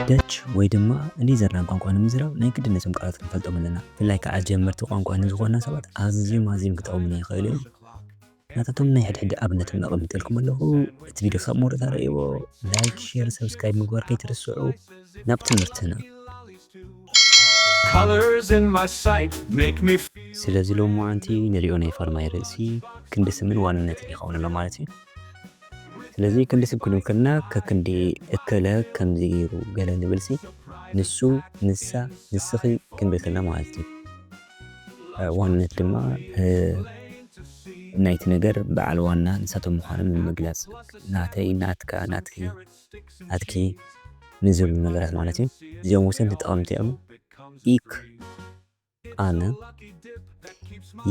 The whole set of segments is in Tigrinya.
ደች ወይ ድማ ኒዘርላንድ ቋንቋ ንምዝራብ ናይ ግድን ነዞም ቃላት ክንፈልጦም ኣለና። ብፍላይ ከዓ ጀመርቲ ቋንቋ ንዝኾና ሰባት ኣዝዮም ኣዝዮም ክጠቕሙና ይኽእሉ እዮም። ናታቶም ናይ ሕድሕድ ኣብነት እውን ኣቐሚጠልኩም ኣለኹ። እቲ ቪድዮ ክሳብ መወዳእታ ረእይዎ። ላይክ፣ ሼር፣ ሰብስክራይብ ምግባር ከይትርስዑ። ናብ ትምህርትና። Colors in my sight make me feel ስለዚ ሎማዓንቲ ንሪኦ ናይ ፋርማይ ርእሲ ክንዲ ስምን ዋንነትን ይኸውን ኣሎ ማለት እዩ። ስለዚ ክንዲ ስም ክንብል ከለና ከክንዲ እከለ ከምዚ ገይሩ ገለ ንብል ሲ ንሱ ንሳ ንስኺ ክንብል ከለና ማለት እዩ። እ፣ ዋንነት ድማ እ፣ ናይቲ ነገር በዓል ዋና ንሳቶም ምዃኖም ንምግላፅ ናተይ፣ ናትካ፣ ናትኪ፣ ናትኪ ንዝብሉ ነገራት ማለት እዩ። እዚኦም ወሰንቲ ጠቐምቲ እዮም። ኢክ ኣነ፣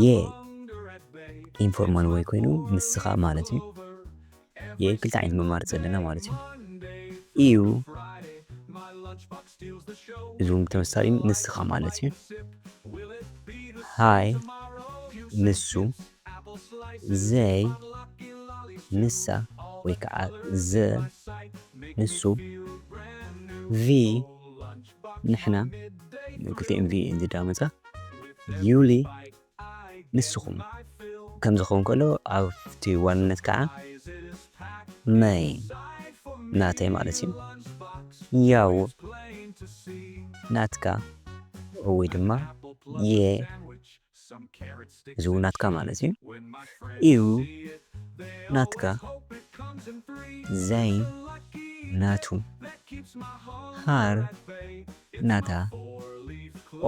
የ ኢንፎርማል ወይ ኮይኑ ንስኻ ማለት እዩ። የ ክልተ ዓይነት መማረፂ ኣለና ማለት እዩ። ኢዩ እዚ እውን ብተመሳሳሊ ንስኻ ማለት እዩ። ሃይ ንሱ፣ ዘይ ንሳ ወይ ከዓ ዘ ንሱ፣ ቪ ንሕና፣ ክልቲኦም ቪ ዝዳመፃ፣ ዩሊ ንስኹም ከም ዝኸውን ከሎ ኣብቲ ዋንነት ከዓ መይ ናተይ ማለት እዩ። ያው ናትካ ወይ ድማ የ እዚ እውን ናትካ ማለት እዩ። እዩ ናትካ፣ ዘይ ናቱ፣ ሃር ናታ፣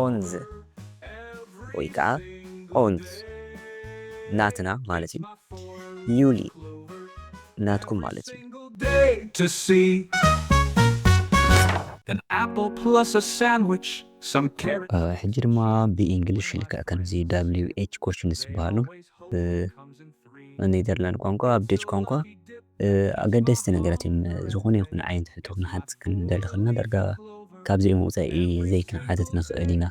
ኦንዝ ወይ ከዓ ኦንዝ ናትና ማለት እዩ። ዩሊ ናትኩም ማለት እዩ። single day to see an apple plus a sandwich, some carrot. እ፣ ሕጂ ድማ ብእንግሊሽ ልክዕ ከምዚ ዳብሊው ኤች ኮሽንስ ዝበሃሉ እ፣ ኣብ ኔዘርላንድ ቋንቋ፣ ኣብ ደች ቋንቋ እ፣ ኣገደስቲ ነገራት እዮም። ዝኾነ ይኹን ዓይነት ሕቶ ክንሓት ክንደሊ ከለና ዳርጋ ካብዚኦም ወፃኢ ዘይክንሓትት ንኽእል ኢና።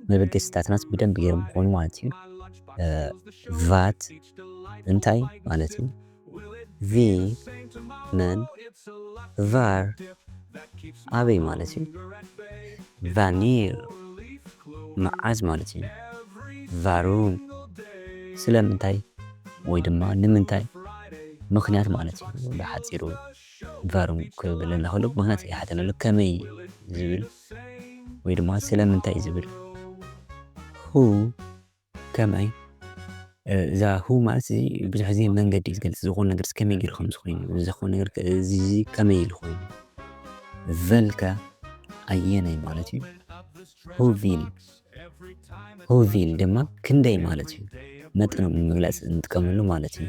መበገሲታትናስ ብደንብ ገይሮም ይኾኑ ማለት እዩ። እ፣ ቫት እንታይ ማለት እዩ? ቪ መን፣ ቫር ኣበይ ማለት እዩ? ቫኒር መዓዝ ማለት እዩ? ቫሩም ስለምንታይ ወይ ድማ ንምንታይ ምኽንያት ማለት እዩ። ብሓፂሩ ቫሩም ክብል እንከሎ ምኽንያት ይሓተና ኣሎ። ከመይ ዝብል ወይ ድማ ስለምንታይ ዝብል። ሁ ከመይ፣ እ፣ እዛ ሁ ማለት እዚ ብዙሕ ግዜ መንገዲ እዩ ዝገልፅ። ዝኾነ ነገር ከመይ ገይሩ ከም ዝኾይኑ፣ ዝኾነ ነገር ከ-፣ እዚ፣ እዚ ከመይ ኢሉ ኮይኑ፣ ቨልከ ኣየናይ ማለት እዩ። ሁቪል፣ ሁቪል ድማ ክንደይ ማለት እዩ። መጠኖም ንምግላፅ እንጥቀመሉ ማለት እዩ።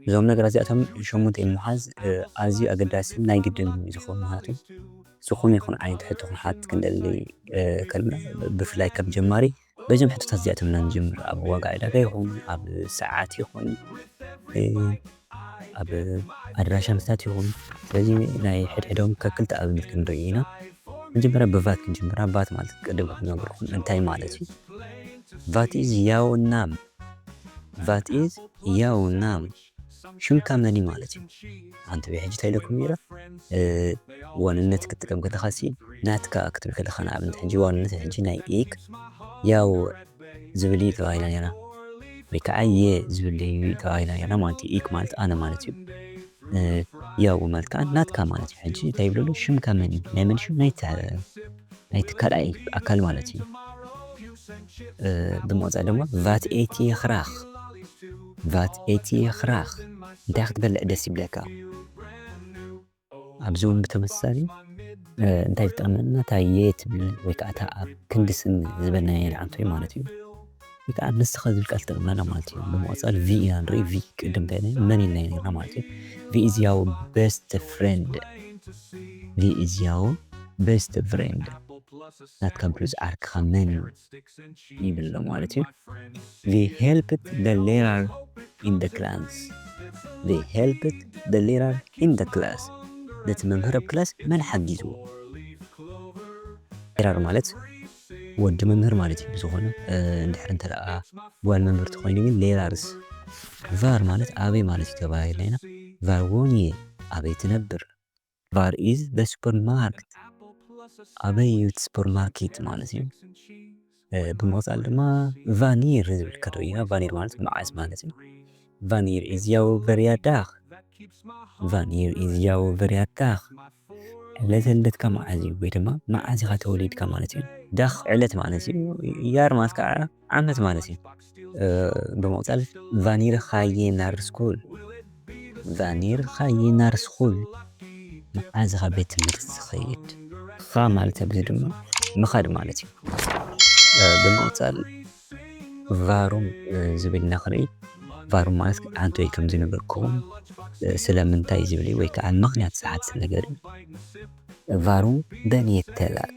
እዞም ነገራት እዚኣቶም ሸሞንተ ምሓዝ እ፣ ኣዝዩ ኣገዳስን ናይ ግድን ዝኾኑ፣ ምክንያቱ ዝኾነ ይኹን ዓይነት ሕቶ ክንሓት ክንደሊ እ፣ ከለና፣ ብፍላይ ከም ጀማሪ በዞም ሕቶታት እዚኣቶም ኢና ንጅምር። ኣብ ዋጋ ዕዳጋ ይኹን፣ ኣብ ሰዓት ይኹን፣ እ፣ ኣብ ኣድራሻ ምስታት ይኹን። ስለዚ ናይ ሕድሕዶም ከክልተ ኣብነት ክንርኢ ኢና። መጀመርያ ብቫት ክንጅምራ። ቫት ማለት ቅድም ክነግርኩም እንታይ ማለት እዩ። ቫት ኢዝ ያው ናም፣ ቫት ኢዝ ያው ናም፣ ሽምካ መን እዩ ማለት እዩ። ኣንተ ብሕጂ እንታይ ኢለኩም ነይረ? እ፣ ዋንነት ክትጥቀም ከለኻ ሲ ናትካ ክትብል ከለኻ፣ ንኣብነት ሕጂ ዋንነት ሕጂ ናይ ኢክ ያው ዝብል እዩ ተባሂላ ነይራ፣ ወይ ከዓ የ ዝብል እዩ ተባሂላ ነይራ ማለት እዩ። ኢክ ማለት ኣነ ማለት እዩ። እ፣ ያው ማለት ከዓ ናትካ ማለት እዩ። ሕጂ እንታይ ይብለሉ? ሽምካ መን እዩ? ናይ መን ሽም? ናይ ተ-፣ ናይቲ ካልኣይ ኣካል ማለት እዩ። እ፣ ብምቕፃል ድማ ቫት ኤቲ የኽራኽ፣ ቫት ኤቲ የኽራኽ፣ እንታይ ክትበልዕ ደስ ይብለካ? ኣብዚ እውን ብተመሳሳሊ እ፣ እንታይ ዝጠቕመና? እታ የ ትብል ወይ ከዓ እታ ኣብ ክንዲ ስም ዝበልናያ ልዓንቶይ ማለት እዩ። ወይ ከዓ ንስኻ ዝብል ቃል ትጠቕመና ማለት እዩ። ብምቕፃል ቪ ኢና ንርኢ። ቪ ቅድም እንታይ ናይ መን ኢልና ነርና ማለት እዩ። ቪ ኢዝ ያው ቤስት ፍሬንድ፣ ቪ ኢዝ ያው ቤስት ፍሬንድ፣ ናትካ ብሉፅ ዓርክኻ መን እዩ ይብል ኣሎ ማለት እዩ። They helped the learner in the class። They helped the learner in the class። ነቲ መምህር ኣብ ክላስ መን ሓጊዝዎ? ሌራር ማለት ወዲ መምህር ማለት እዩ። ብዝኾነ እ፣ እንድሕር እንተ ደኣ ጓል መምህር ተኾይኑ ግን ሌራርስ። ቫር ማለት ኣበይ ማለት እዩ ተባሂልና ኢና። ቫር ዎን እየ፣ ኣበይ ትነብር? ቫር ኢዝ the supermarket። ኣበይ እዩ እቲ ሱፐርማርኬት ማለት እዩ። እ፣ ብምቕጻል ድማ ቫኒር ዝብል ከዶ ኢና። ቫኒር ማለት መዓስ ማለት እዩ። ቫኒር ኢዝ ያው በርያዳኽ ቫኒር ኢዝ ያው በርያዳኽ ዕለተ ልደትካ መዓዝ እዩ ወይ ድማ መዓዝ ኢኻ ተወሊድካ ማለት እዩ። ዳኽ ዕለት ማለት እዩ። ያር ማለት ከዓ ዓመት ማለት እዩ። እ፣ ብምቕጻል ቫኒር ኻየ ናር ስኩል ቫኒር ኻየ ናር ስኩል መዓዝ ኢኻ ቤት ትምህርቲ ትኸይድ። ኻ ማለት ኣብዚ ድማ ምኻድ ማለት እዩ። እ፣ ብምቕጻል ቫሩም፣ እ፣ ዝብል ኢና ክንርኢ። ቫሩም ማለት ኣንቶይ ከም ዝነበርኩም፣ እ፣ ስለምንታይ ዝብል እዩ ወይ ከዓ ምኽንያት ዝሓትት ነገር እዩ። ቫሩም በንየተላት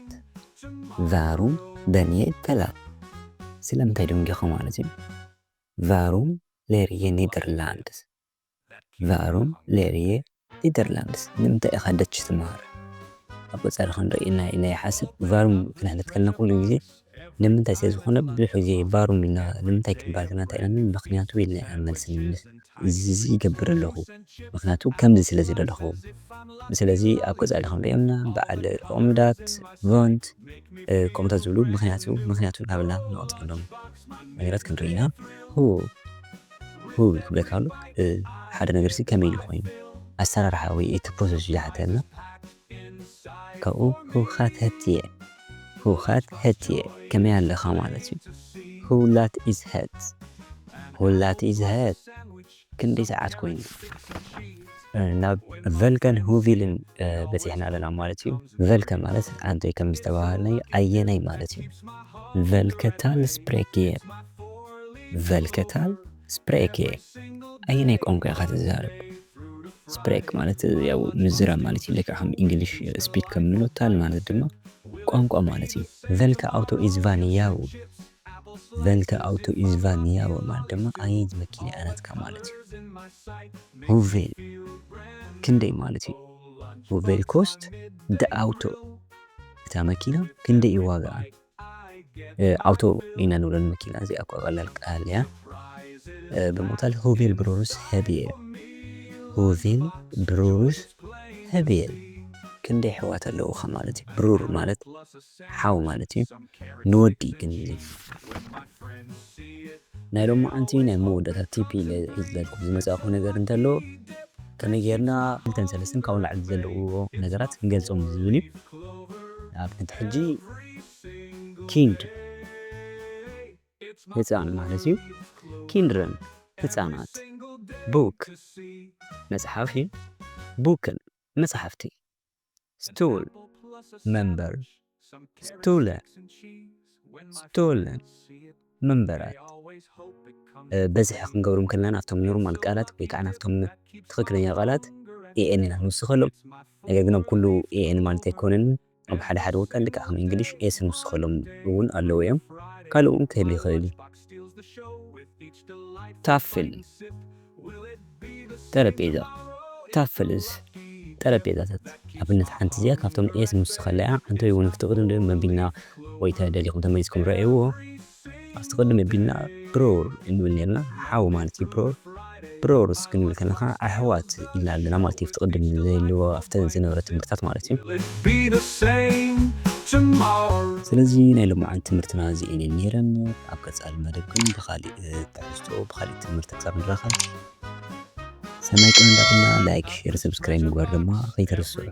ቫሩም በንየተላት ስለምንታይ ደንጊኻ ማለት እዩ። ቫሩም ሌርየ ኔደርላንድስ ቫሩም ሌርየ ኔደርላንድስ ንምንታይ ኢኻ ደች ትመሃር? ኣብ ቀጻሊ ክንርኢ ኢና ኢለ ይሓስብ። ቫሩም ክንሕተት ከለና ኩሉ ግዜ ንምንታይ ስለ ዝኾነ ብዙሕ ግዜ ቫሩም ኢልና ንምንታይ ክንበሃል ከለና እንታይ ኢና ንብል? ምኽንያቱ ኢልና ኢና መልሲ ንምልስ። እዚ፣ እዚ ይገብር ኣለኹ ምኽንያቱ ከምዚ ስለ ዝደለኹ። ስለዚ ኣብ ቀጻሊ ክንሪኦም ኢና በዓል ኦምዳት፣ ቮንት፣ እ፣ ከምኡታት ዝብሉ ምኽንያቱ፣ ምኽንያቱ እናበልና ንቐጽለሎም ነገራት ክንርኢ ኢና። ሁ፣ ሁ ክብለካ ከሎ፣ እ፣ ሓደ ነገር ሲ ከመይ ኢሉ ኮይኑ ኣሰራርሓ ወይ እቲ ፕሮሰስ እዩ ዝሓተና። ካብኡ ሁኻት ሀትየ፣ ሁኻት ሀትየ ከመይ ኣለኻ ማለት እዩ። ሁላት ኢዝ ሀት፣ ሁላት ኢዝ ሀት ክንደይ ሰዓት ኮይኑ። እ፣ ናብ ቨልከን ሁቪልን፣ እ፣ በጺሕና ኣለና ማለት እዩ። ቨልከ ማለት ኣንቶይ ከም ዝተባሃልናዮ ኣየናይ ማለት እዩ። ቨልከታል ስፕሬክ እየ። ቨልከታል ስፕሬክ እየ። ኣየናይ ቋንቋ ኢኻ ትዛረብ? ስፕሬክ ማለት ያው ምዝራብ ማለት እዩ። ልክዕ ከም እንግሊሽ ስፒክ ከም ንብሎ ታል ማለት ድማ ቋንቋ ማለት እዩ። ቨልከ ኣውቶ ኢዝ ቫን ያው ቨልከ ኣውቶ ኢዝ ቫን ያው ማለት ድማ ኣየንት መኪና እያ ናትካ ማለት እዩ። ሁቬል ክንደይ ማለት እዩ። ሁቬል ኮስት ደ ኣውቶ እታ መኪና ክንደይ እዩ ዋጋኣ? እ፣ ኣውቶ ኢና ንብሎ ንመኪና እዚኣ እኮ ቀላል ቃል እያ። እ፣ ብምቕጻል ሁቬል ብሩርስ ህብየ ሁቬል ብሩርስ ህብየ ክንደይ ኣሕዋት ኣለዉኻ ማለት እዩ። ብሩር ማለት ሓው ማለት እዩ። ንወዲ ግን ናይ ሎማዓንቲ ናይ መወዳእታ ቲፕ ኢለ ሒዝለኩም ዝመጻእኩ ነገር እንተሎ ከመይ ጌርና ክልተን ሰለስተን ካብኡ ንላዕሊ ዘለውዎ ነገራት ክንገልጾም ዝብል እዩ። ንኣብነት ሕጂ ኪንድ ህፃን ማለት እዩ። ኪንድረን ህፃናት። ቡክ መፅሓፍ እዩ። ቡክን መፅሓፍቲ። ስቱል መንበር። ስቱለ ስቱል መንበራት። እ፣ በዝሒ ክንገብሮም ከለና ናብቶም ኖርማል ቃላት ወይ ከዓ ናብቶም ትኽክለኛ ቃላት ኤኤን ኢና ንውስኸሎም። ነገር ግን ኣብ ኩሉ ኤኤን ማለት ኣይኮነን። ኣብ ሓደ ሓደ ወጣ ልክዕ ከም እንግሊሽ ኤስ ንውስኸሎም እውን ኣለዉ እዮም። ካልእ እውን ክህሉ ይኽእል እዩ። ታፍል ጠረጴዛ። ታፍልስ ጠረጴዛታት። ኣብነት ሓንቲ እዚኣ ካብቶም ኤስ ንውስኸላ እያ። ሓንቲ እውን ኣብቲ ቅድም ድም መቢልና ወይ ተደሊኹም ተመሊስኩም ረኣይዎ። ኣብቲ ቅድም መቢልና ብሮር እንብል ነርና። ሓው ማለት እዩ ብሮር። ብሮርስ ክንብል ከለኻ ኣሕዋት ኢልና ኣለና ማለት እዩ። ኣብቲ ቅድም ዘየልዎ ኣብተን ዝነበረ ትምህርትታት ማለት እዩ። Be the same tomorrow. ስለዚ ናይ ሎማዓንቲ ትምህርትና እዚኤን እየን ነይረን። ኣብ ቀጻሊ መደብ ግን ብኻሊእ ትሕዝቶ ብኻሊእ ትምህርቲ ክሳብ ንራኸብ ሰናይ ቀን እንዳበልና ላይክ፣ ሼር፣ ሰብስክራይብ ምግባር ድማ ከይትርስዑ።